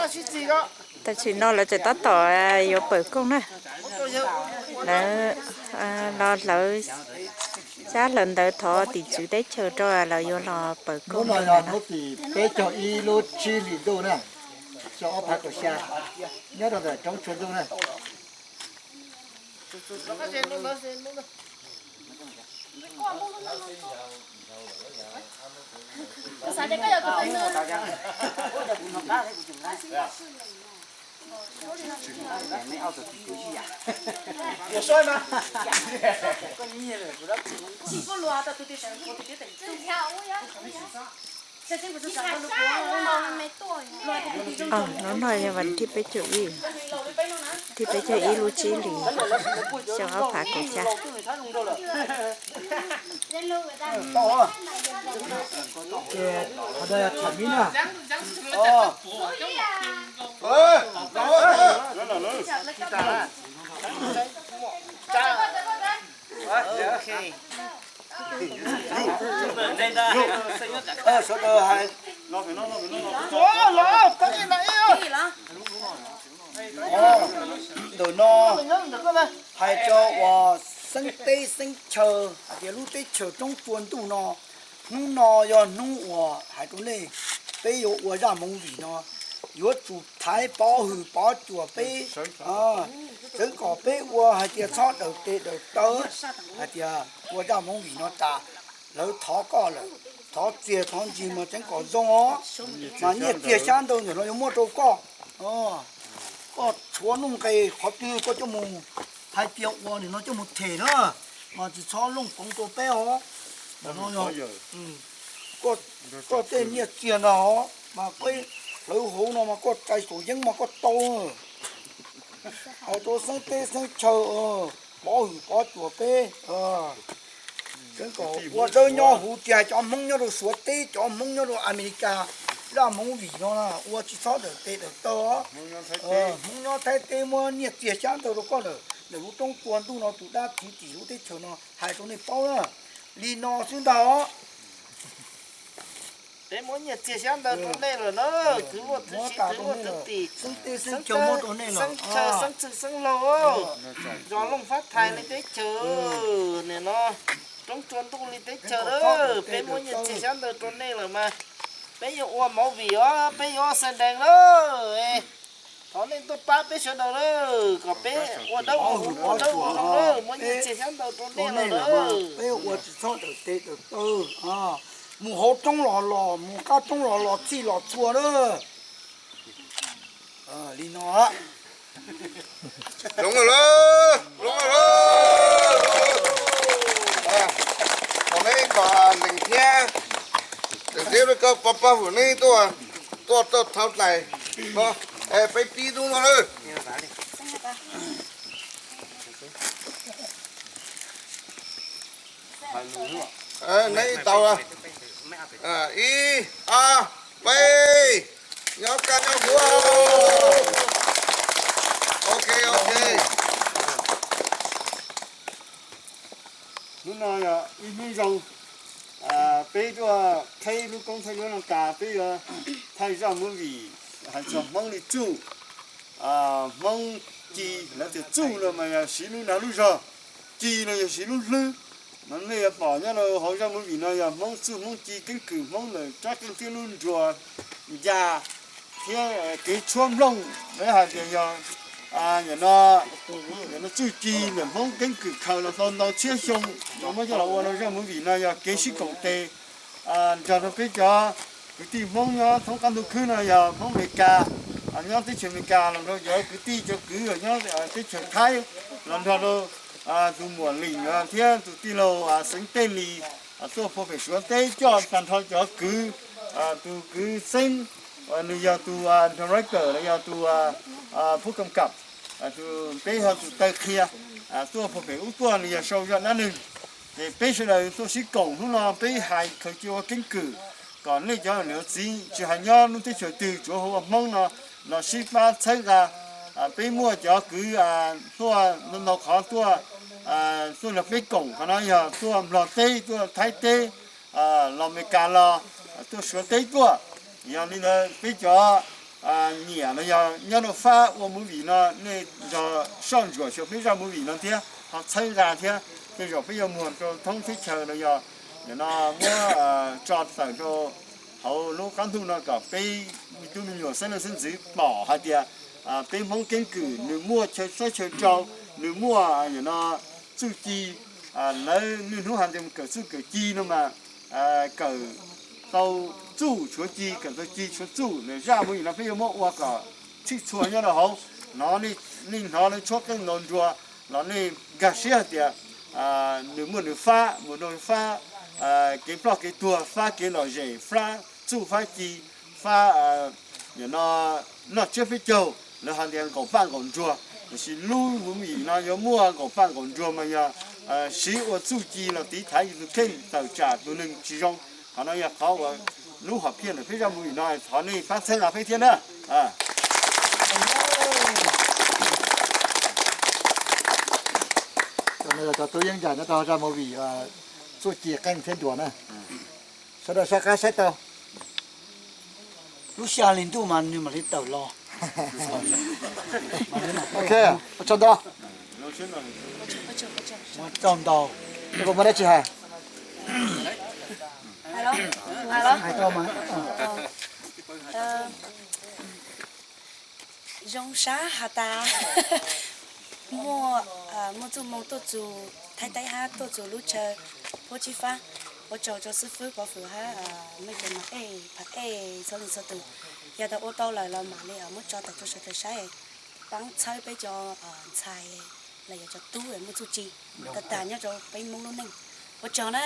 Tam sim no lawv tseem tab tom yuav pawm koob na. Lawv los hlawv xyab hlawv ntawv thov tim tswv teb chaws rau lawv yuav los pawm koob. Hnub no yog hnub tim peb caug ib lub tsib hlis ntuj na, xyoo ob phav kaum xya, nyob rau ntawm roob Tsua Ntuj na. Hnub no yog vas thib peb caug ib, thib peb caug ib lub tsib hlis, xyoo ob phav kaum xya. Sawv daws hais, ntawm no hais rau uas xeeb teb xeeb chaw hais tias lub teb chaws roob Tsua Ntuj no, hnub no yog hnub uas hais rau nej, peb yuav ua zaj movie no, yuav tsum thaiv pov hwm pov cuam peb, txawv kom peb ua hais tias txhob daws tes daws taw, hais tias ua zaj movie no tas, lawv thov koj lawm, thov txiag thov ntsig mas tseev kom zoo os, mas nyiaj txiag xyab ntawv ntawm no yuav muab rau koj. Koj tshuav nuj nqes qhov twg koj coj mus hais tias ua nim no coj mus them na, mas tsis txhob looj koov rau peb os. Ntawm no yog koj tej nyiaj txiag ntag os, mas peb hlawv hauv no mas koj txais xyuam yeeb mas koj tau. Hais rau xeeb teb xeeb chaw pov hwm pov cuam peb. Tseev kom ua dawb nyob huv tiag cov Hmoob nyob rau Suav teb, cov Hmoob nyob rau Amelikas, zaj movie no ua tsis txhob daws tes daws taw. Hmoob nyob Thaib teb muab nyiaj txiag xyab ntawv rau koj lawm, ntawm lub roob Tsua Ntuj no tus dab thwv tim lub teb chaws no hais rau nej paub na. Li no xwb ntag os. Peb muab nyiaj txiag xyab ntawv rau nej lawm na, kwv luaj thwv siv kwv luaj thwv tim, xeeb teb xeeb chaw, xeeb txwg xeeb laug, zos Looj Fab Thais li teb chaws, nim no roob Tsua Ntuj li teb chaws, peb muab nyiaj txiag xyab ntawv rau nej lawm mas peb yuav ua movie os, peb yuav xae dees lawm. Thov nej tuaj pab peb sawv daws lawm kom peb ua dawb ua huv ua dawb ua huv lawm, muab nyiaj txiag xyab ntawv rau nej lawm. Peb ua tsis txhob daws tes daws taw, mus hauv roob los los, mus qab roob los los txhij los txhua na. Li no. Hloov lawm, hloov lawm. Thov neb kom lees thiab, lees thiab koj pab pab hwm neb tuaj, tuaj tuaj thauj dlais no, peb pib hnub no na. Neb tau, ib, ob, peb, nyob kaj nyob huv. Ok, ok. Hnub no yog ib hnub zoo, peb tuaj qheb lub koob thaij duab no tas, peb yuav thaij zaj movie hais txog Hmoob li txuj. Hmoob ci, lawv tias txuj no mas yog siv lub dag lub zog, ci no yog siv lub hlwb. Mas nej yuav pom nyob rau hauv zaj movie no yog Hmoob txuj Hmoob ci, keeb kwm Hmoob ntawm rab qeej thiab lub nruas ncas thiab kev tshuab nplooj. Lawv hais tias yog, yog no, yog no txuj ci ntawm Hmoob keeb kwm khaws los tau ntau txhiab xyoo, muab coj los ua rau zaj movie no yog kev sib koom tes nrog rau peb cov kwv tij Hmoob nyob thoob qab ntuj khwb no yog Hmoob Amelikas, nyob teb chaws Amelikas los rau cov kwv tij cov kwv nyob teb chaws Thaib, los nrog rau tus muam Lim thiab tus tij laug Xeev Tej Lis tuaj puag pem Suav teb coj tag nrho cov kwv, tus kwv Xeeb, nws yog tus director los yog tus phub kam kam, peb yog tus taw qhia, tuaj puag pem ub tuaj nws yog sau zaj dab neeg. Ces peb sawv daws tuaj sib koom hnub no peb hais khaws cia ua keeb kwm kom nej cov niam txiv tsis hais nyob lub teb chaws twg tsuav hauv ua Hmoob no los sib pab txhawb nqa. Peb muaj cov kwv tuaj ntau ntau qhov tuaj, tuaj nrog peb koom, qhov no yog tuaj Nplog teb, tuaj Thaib teb, los Amelikas los, tuaj Suav teb tuaj. Yog li ntawd peb cov nyiam los yog nyob rau fab ua movie no, nej nrog soj ntsuam xyuas peb zaj movie no thiab ho txhawb nqa thiab, tej zaum peb yuav muag rau thoob teb chaws los yog nim no muab tso tawm rau hauv lub qab ntuj no kom peb ib tug me nyuam xeeb leej xeeb ntxwv pom hais tias peb Hmoob keeb kwm nws muaj chaw txawb chaw rau, nws muaj nim no txuj ci, lawv niaj hnub hais tias kawm txuj kawm ci no mas kawm tau txuj tshuav ci, kawm tau ci tshuav txuj. Zaj movie no peb yuav muab ua kom txhij txhua nyob rau hauv, hnov nej hnov lawv tshuab qeej ntaus nruas los nej nkag siab hais tias nws muaj nws fab, mus rau fab kev ploj kev tuag, fab kev lom zem, fab txuj fab ci, fab nim no noj tsiab peb caug, lawv hais tias nqaum paj nqaum nruas. Tiam sis lub movie no yuav muaj nqaum paj nqaum nruas mas yog siv ua txuj ci los tiv thaiv yus tus kheej tawm tsam tus neeg tsis zoo. Qhov no yog qhov uas lub hom phiaj ntawm peb zaj movie no thov nej pab txhawb nqa peb thiab na. Cov tub yeeb yam nyob rau zaj movie txuj ci qeej thiab nruas na. Sawv daws soj qab saib tau. Lub xya hli ntuj mas nws mam li tawm los. Ok, ua tsaug ntau. Ua tsaug ntau. Koj muaj dab tsi hais? Hais tau mas. Zoo sab has tas muaj, muaj txuj moo tuaj txug Thaib teb hab tuaj txug lub chaw puab tsib fab. Ua tsaug rau xib fwb Pov Fwm hab mej cov mas ej phav ej txhua leej txhua tug. Yog tas ua tau lawm los mam li muab tso tawm rau sawv daws saib, paab txhawb peb cov ntxhais los yog cov tub muaj txuj ci tag tag nyob rau peb Moob lub neej. Ua tsaug na.